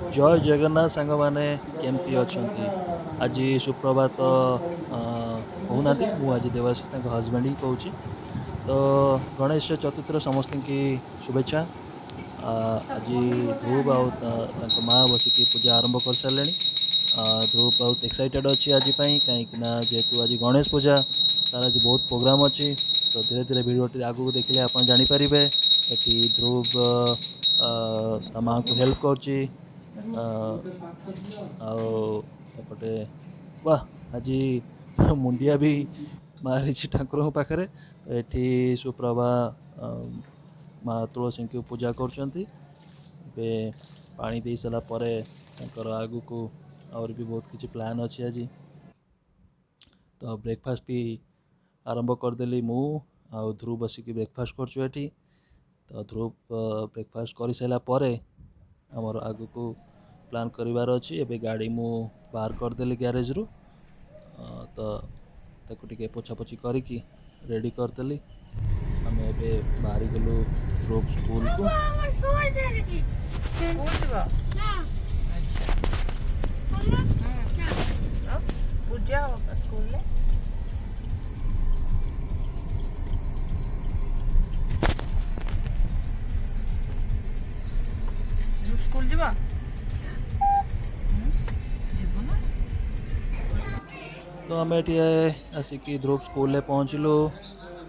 ଜୟ ଜଗନ୍ନାଥ ସାଙ୍ଗମାନେ, କେମିତି ଅଛନ୍ତି? ଆଜି ସୁପ୍ରଭାତ କହୁନାହାନ୍ତି, ମୁଁ ଆଜି ଦେବାଶିଷ ତାଙ୍କ ହଜବେଣ୍ଡ ହିଁ କହୁଛି। ତ ଗଣେଶ ଚତୁର୍ଥୀର ସମସ୍ତଙ୍କୁ ଶୁଭେଚ୍ଛା। ଆଜି ଧ୍ରୁବ ଆଉ ତାଙ୍କ ମା ବସିକି ପୂଜା ଆରମ୍ଭ କରିସାରିଲେଣି। ଧ୍ରୁବ ବହୁତ ଏକ୍ସାଇଟେଡ଼ ଅଛି ଆଜି ପାଇଁ, କାହିଁକିନା ଯେହେତୁ ଆଜି ଗଣେଶ ପୂଜା, ତାର ଆଜି ବହୁତ ପ୍ରୋଗ୍ରାମ୍ ଅଛି। ତ ଧୀରେ ଧୀରେ ଭିଡ଼ିଓଟି ଆଗକୁ ଦେଖିଲେ ଆପଣ ଜାଣିପାରିବେ। ଏଠି ଧ୍ରୁବ ତା ମାଆଙ୍କୁ ହେଲ୍ପ କରୁଛି। ଆଉ ଏପଟେ ବାଃ, ଆଜି ମୁଣ୍ଡିଆ ବି ମାରିଛି ଠାକୁରଙ୍କ ପାଖରେ। ତ ଏଠି ସୁପ୍ରଭା ମା ତୁଳସୀଙ୍କୁ ପୂଜା କରୁଛନ୍ତି। ଏବେ ପାଣି ଦେଇ ସାରିଲା ପରେ ତାଙ୍କର ଆଗକୁ ଆହୁରି ବି ବହୁତ କିଛି ପ୍ଲାନ୍ ଅଛି ଆଜି। ତ ବ୍ରେକଫାଷ୍ଟ ବି ଆରମ୍ଭ କରିଦେଲି, ମୁଁ ଆଉ ଧ୍ରୁବ ବସିକି ବ୍ରେକଫାଷ୍ଟ କରୁଛୁ ଏଠି। ତ ଧ୍ରୁବ ବ୍ରେକଫାଷ୍ଟ କରିସାରିଲା ପରେ ଆମର ଆଗକୁ ପ୍ଲାନ୍ କରିବାର ଅଛି। ଏବେ ଗାଡ଼ି ମୁଁ ବାହାର କରିଦେଲି ଗ୍ୟାରେଜରୁ, ତ ତାକୁ ଟିକେ ପୋଛାପୋଛି କରିକି ରେଡ଼ି କରିଦେଲି। ଆମେ ଏବେ ବାହାରିଗଲୁ ଧ୍ରୁବ ସ୍କୁଲକୁ। ସ୍କୁଲ ଯିବ? ଆଚ୍ଛା, ପୂଜା ହବ ସ୍କୁଲରେ। ସ୍କୁଲ ଯିବ? ଯିବୁ ନା? ତ ଆମେ ଏଠି ଆସିକି ଧ୍ରୁବ ସ୍କୁଲରେ ପହଞ୍ଚିଲୁ।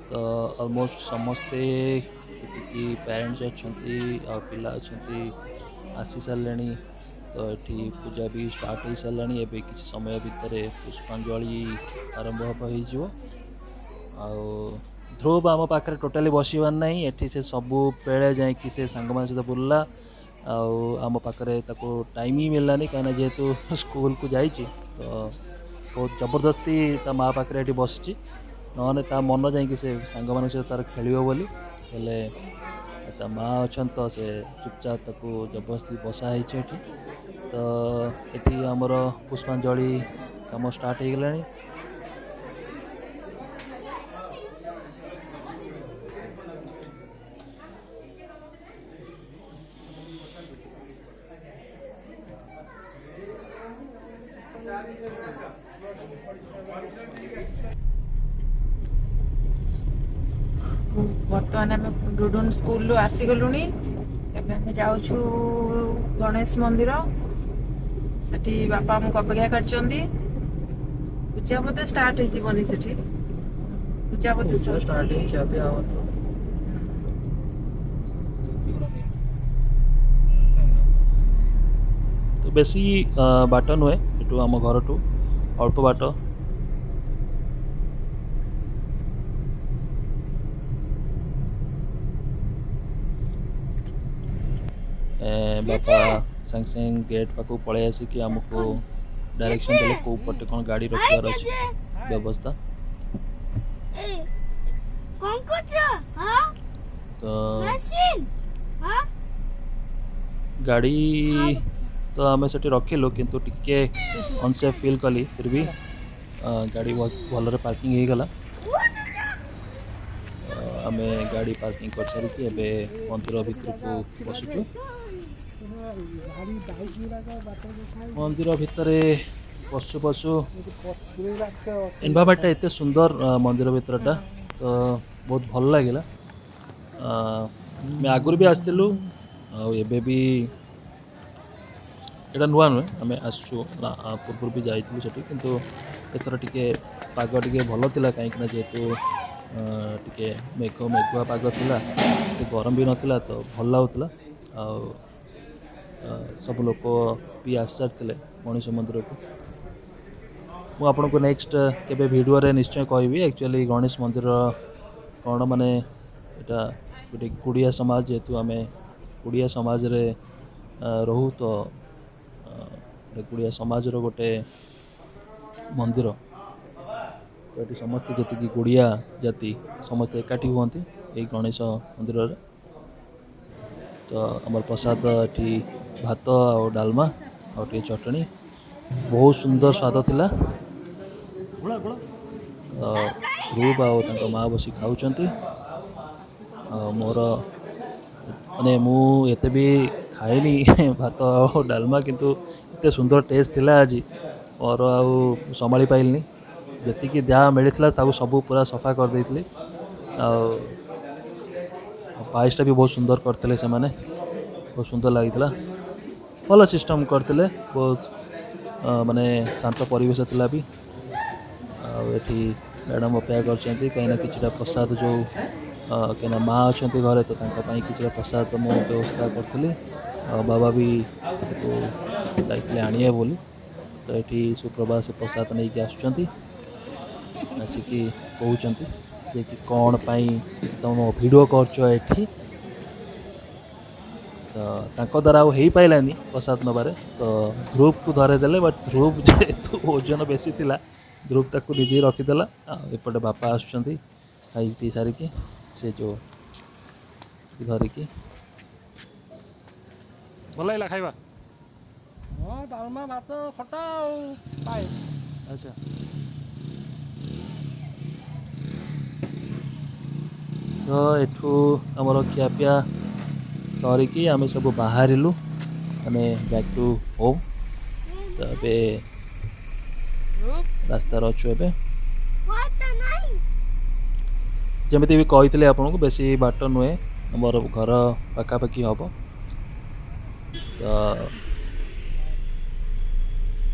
ତ ଅଲମୋଷ୍ଟ ସମସ୍ତେ ଯେତିକି ପ୍ୟାରେଣ୍ଟସ୍ ଅଛନ୍ତି ଆଉ ପିଲା ଅଛନ୍ତି ଆସି ସାରିଲେଣି। ତ ଏଠି ପୂଜା ବି ଷ୍ଟାର୍ଟ ହେଇସାରିଲାଣି। ଏବେ କିଛି ସମୟ ଭିତରେ ପୁଷ୍ପାଞ୍ଜଳି ଆରମ୍ଭ ହେବ ହେଇଯିବ। ଆଉ ଧ୍ରୁବ ଆମ ପାଖରେ ଟୋଟାଲି ବସିବାର ନାହିଁ। ଏଠି ସେ ସବୁବେଳେ ଯାଇକି ସେ ସାଙ୍ଗମାନଙ୍କ ସହିତ ବୁଲିଲା, ଆଉ ଆମ ପାଖରେ ତାକୁ ଟାଇମ୍ ହିଁ ମିଳିଲାନି, କାହିଁକିନା ଯେହେତୁ ସ୍କୁଲକୁ ଯାଇଛି। ତ ବହୁତ ଜବରଦସ୍ତି ତା ମା ପାଖରେ ଏଠି ବସିଛି, ନହେଲେ ତା ମନ ଯାଇକି ସେ ସାଙ୍ଗମାନଙ୍କ ସହିତ ତାର ଖେଳିବ ବୋଲି। ହେଲେ ତା ମା ଅଛନ୍ତି, ତ ସେ ଚୁପଚାପ ତାକୁ ଜବରଦସ୍ତି ବସା ହେଇଛି ଏଠି। ତ ଏଠି ଆମର ପୁଷ୍ପାଞ୍ଜଳି କାମ ଷ୍ଟାର୍ଟ ହେଇଗଲାଣି। ବର୍ତ୍ତମାନ ଆମେ ଡୁଡୁନ ସ୍କୁଲରୁ ଆସିଗଲୁଣି। ଏବେ ଆମେ ଯାଉଛୁ ଗଣେଶ ମନ୍ଦିର। ସେଠି ବାପା ଆମକୁ ଅପେକ୍ଷା କରିଛନ୍ତି। ପୂଜା ବୋଧେ ଷ୍ଟାର୍ଟ ହେଇଯିବନି ସେଠି? ପୂଜା ବୋଧେ ଷ୍ଟାର୍ଟ ହେଇଛି। ତ ବେଶୀ ବାଟ ନୁହେଁ ଏଠୁ ଆମ ଘରଠୁ ଅଳ୍ପ ବାଟ। ବାପା ସାଙ୍ଗେ ସାଙ୍ଗେ ଗେଟ୍ ପାଖକୁ ପଳେଇ ଆସିକି ଆମକୁ ଡାଇରେକ୍ସନ୍ ଦେଲେ କେଉଁ ପଟେ କ'ଣ ଗାଡ଼ି ରଖିବାର ଅଛି ବ୍ୟବସ୍ଥା। ତ ଗାଡ଼ି ତ ଆମେ ସେଠି ରଖିଲୁ, କିନ୍ତୁ ଟିକେ ଅନସେଫ୍ ଫିଲ୍ କଲି। ଫିର୍ ବି ଗାଡ଼ି ଭଲରେ ପାର୍କିଂ ହେଇଗଲା। ଆମେ ଗାଡ଼ି ପାର୍କିଂ କରିସାରିକି ଏବେ ମନ୍ଦିର ଭିତରକୁ ପଶୁଛୁ। ମନ୍ଦିର ଭିତରେ ପଶୁ ପଶୁ ଏନଭାରମେଣ୍ଟଟା ଏତେ ସୁନ୍ଦର, ମନ୍ଦିର ଭିତରଟା ତ ବହୁତ ଭଲ ଲାଗିଲା। ଆମେ ଆଗରୁ ବି ଆସିଥିଲୁ ଆଉ ଏବେ ବି, ଏଇଟା ନୂଆ ନୁହେଁ, ଆମେ ଆସିଛୁ, ପୂର୍ବରୁ ବି ଯାଇଥିଲୁ ସେଠି। କିନ୍ତୁ ଏଥର ଟିକେ ପାଗ ଟିକେ ଭଲ ଥିଲା, କାହିଁକିନା ଯେହେତୁ ଟିକେ ମେଘୁଆ ପାଗ ଥିଲା, ଏତେ ଗରମ ବି ନଥିଲା, ତ ଭଲ ଲାଗୁଥିଲା। ଆଉ ସବୁ ଲୋକ ବି ଆସିସାରିଥିଲେ ଗଣେଶ ମନ୍ଦିରକୁ। ମୁଁ ଆପଣଙ୍କୁ ନେକ୍ସଟ କେବେ ଭିଡ଼ିଓରେ ନିଶ୍ଚୟ କହିବି ଆକ୍ଚୁଆଲି ଗଣେଶ ମନ୍ଦିର କ'ଣ, ମାନେ ଏଇଟା ଗୋଟେ କୁଡ଼ିଆ ସମାଜ, ଯେହେତୁ ଆମେ କୁଡ଼ିଆ ସମାଜରେ ରହୁ, ତ ଗୋଟେ କୁଡ଼ିଆ ସମାଜର ଗୋଟେ ମନ୍ଦିର। ତ ଏଠି ସମସ୍ତେ ଯେତିକି କୁଡ଼ିଆ ଜାତି ସମସ୍ତେ ଏକାଠି ହୁଅନ୍ତି ଏଇ ଗଣେଶ ମନ୍ଦିରରେ। ତ ଆମର ପ୍ରସାଦ ଏଠି ଭାତ ଆଉ ଡାଲମା ଆଉ ଟିକେ ଚଟଣି, ବହୁତ ସୁନ୍ଦର ସ୍ୱାଦ ଥିଲା। ତ ଧ୍ରୁବ ଆଉ ତାଙ୍କ ମା ବସି ଖାଉଛନ୍ତି। ଆଉ ମୋର ମାନେ ମୁଁ ଏତେ ବି ଖାଇନି ଭାତ ଆଉ ଡାଲମା, କିନ୍ତୁ ଏତେ ସୁନ୍ଦର ଟେଷ୍ଟ ଥିଲା ଆଜି, ମୋର ଆଉ ସମ୍ଭାଳି ପାଇଲିନି। ଯେତିକି ଯାହା ମିଳିଥିଲା ତାକୁ ସବୁ ପୁରା ସଫା କରିଦେଇଥିଲି। ଆଉ ପାଏସଟା ବି ବହୁତ ସୁନ୍ଦର କରିଥିଲେ ସେମାନେ, ବହୁତ ସୁନ୍ଦର ଲାଗିଥିଲା। ଭଲ ସିଷ୍ଟମ୍ କରିଥିଲେ, ବହୁତ ମାନେ ଶାନ୍ତ ପରିବେଶ ଥିଲା ବି। ଆଉ ଏଠି ମ୍ୟାଡ଼ାମ୍ ଅପେକ୍ଷା କରିଛନ୍ତି, କାହିଁକିନା କିଛିଟା ପ୍ରସାଦ ଯେଉଁ, କାହିଁକିନା ମା' ଅଛନ୍ତି ଘରେ, ତ ତାଙ୍କ ପାଇଁ କିଛିଟା ପ୍ରସାଦ ମୁଁ ବ୍ୟବସ୍ଥା କରିଥିଲି। ଆଉ ବାବା ବି ତାକୁ ଯାଇଥିଲେ ଆଣିବେ ବୋଲି। ତ ଏଠି ସୁପ୍ରଭା ସେ ପ୍ରସାଦ ନେଇକି ଆସୁଛନ୍ତି, ଆସିକି କହୁଛନ୍ତି ଯେ କି କ'ଣ ପାଇଁ ତମ ଭିଡ଼ିଓ କରୁଛ ଏଠି। ତ ତାଙ୍କ ଦ୍ୱାରା ଆଉ ହେଇପାରିଲାନି ପ୍ରସାଦ ନେବାରେ, ତ ଧ୍ରୁବକୁ ଧରେଇଦେଲେ। ବଟ୍ ଧ୍ରୁବ ଯେହେତୁ ଓଜନ ବେଶୀ ଥିଲା, ଧ୍ରୁବ ତାକୁ ନିଜେ ରଖିଦେଲା। ଆଉ ଏପଟେ ବାପା ଆସୁଛନ୍ତି ଖାଇ ପିଇ ସାରିକି, ସେ ଯେଉଁ ଧରିକି। ଭଲ ଲାଗିଲା ଖାଇବା? ହଁ, ଡାଲମା, ଭାତ, ଖଟା ଆଉ ପାଏସ। ଆଚ୍ଛା, ତ ଏଠୁ ଆମର ଖିଆପିଆ ସରିକି ଆମେ ସବୁ ବାହାରିଲୁ ମାନେ ବ୍ୟାକ୍ ଟୁ ହୋମ୍। ତ ଏବେ ରାସ୍ତାରେ ଅଛୁ ଏବେ। ଯେମିତି ବି କହିଥିଲି ଆପଣଙ୍କୁ, ବେଶୀ ବାଟ ନୁହେଁ, ଆମର ଘର ପାଖାପାଖି ହେବ। ତ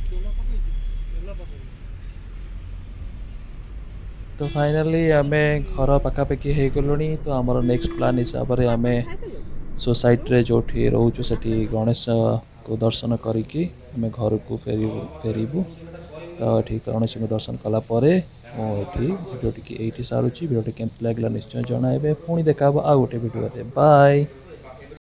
ତେଲ ପକେଇଛୁ? ତେଲ ପକେଇବୁ। ତ ଫାଇନାଲି ଆମେ ଘର ପାଖାପାଖି ହେଇଗଲୁଣି। ତ ଆମର ନେକ୍ସଟ ପ୍ଲାନ୍ ହିସାବରେ ଆମେ ସୋସାଇଟିରେ ଯେଉଁଠି ରହୁଛୁ ସେଠି ଗଣେଶକୁ ଦର୍ଶନ କରିକି ଆମେ ଘରକୁ ଫେରିବୁ। ତ ଏଠି ଗଣେଶଙ୍କୁ ଦର୍ଶନ କଲା ପରେ ମୁଁ ଏଠି ଭିଡ଼ିଓଟିକି ଏଇଠି ସାରୁଛି। ଭିଡ଼ିଓଟି କେମିତି ଲାଗିଲା ନିଶ୍ଚୟ ଜଣାଇବେ। ପୁଣି ଦେଖା ହେବ ଆଉ ଗୋଟେ ଭିଡ଼ିଓରେ। ବାଏ।